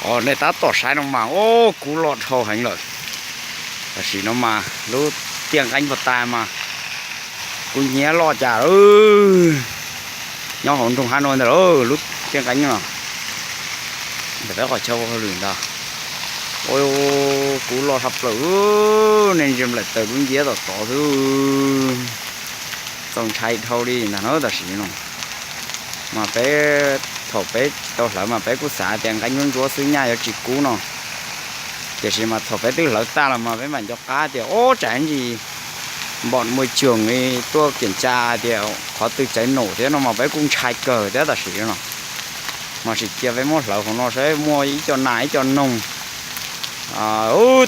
Nej tab tom saib no mas, o, kub loj dhau heev lawm. Tam sim no mas lub tiaj nqeeb puag ta mas kub hnyiab loj cas, nyob hauv nroog hab no ntag lub tiaj nqeeb no. Ntawm peb qhov chaw ua hauj lwm ntag. Kub loj tshaj plaws, nej ntsia nplaim taws dub nciab tom tod xwb. Txaus ntshai dhau li ntag na tam sim no. Mas peb, thaum peb tsis tau hlawv mas peb kuj xav tias nqeeb ntsuab ntsuab xwb nyaj yuav tsis kub no. Tiam sis mas thaum peb twb hlawv tag los mas peb mam nco qab tias, o, tsam ntsis npom muaj tsoog li tuaj kiểm tra tias qhov twg tsawv num thiab no mas peb kuj ntshai kawg thiab tam sim no. Mas sim cia peb muab hlawv hauv no saib muaj ib co nas ib co noog.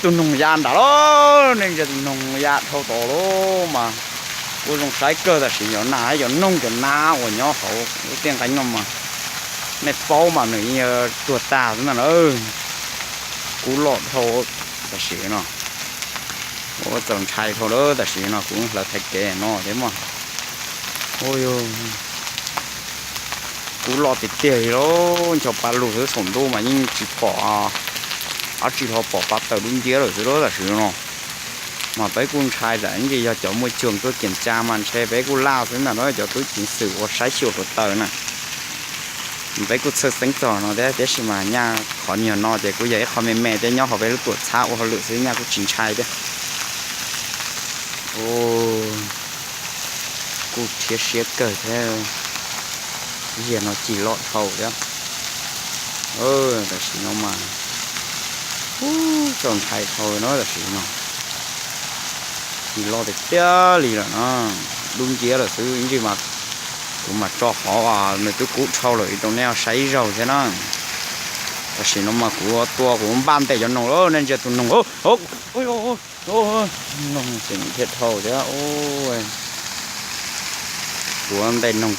Tus noog ya nram lawm, nej ntsia tus noog ya dhau tod lawm mas kuj zoo saib kawg tam sim. Cov nas cov noog cov nab uas nyob hauv lub tiaj nqeeb no mas nej paub mas nws yeej tuag tag xwb ntag na. Kub loj dhau tam sim no. Ua txaus ntshai dhau lawm tam sim no kuv hlawv thaiv kev no thiab mas. Kub loj tiag tiag li lauj, ncho pa lug xwb saum ntuj mas yeej tsis pom dab tsi, ho pom pa taws dub nciab lawm xwb lauj tam sim no. Mas peb kuj ntshai tsam ntsis yog cov muaj tsoog tuaj kiểm tra mas ntshe peb kuj laj xwb ntag na cov tub ceev xwm uas saib xyuas hluav taws na. Peb kuj txhawj xeeb txog no thiab tiam sis mas nyaj qhov nyuag no ces kuj yog ib qho me me thiab nyob hauv peb lub tuam txhab ua hauj lwm xwb nyaj kuj tsis ntshai thiab. Kuj rhiab siab kawg thiab, yam no ci loj dhau thiab. Tam sim no mas txaus ntshai dhau no tam sim no. Ci loj tiag tiag li lawm na, dub nciab lawm xwb ntsis mas kuv mam tso qhov nws twb kub dhau lawm rau nej saib ib zaug thiab na. Tam sim no mas kuv tua kuv npaj ntes cov noog lawm, nej ntsia tus noog, noog tseem dhia dhau thiab. Kuv ntes noog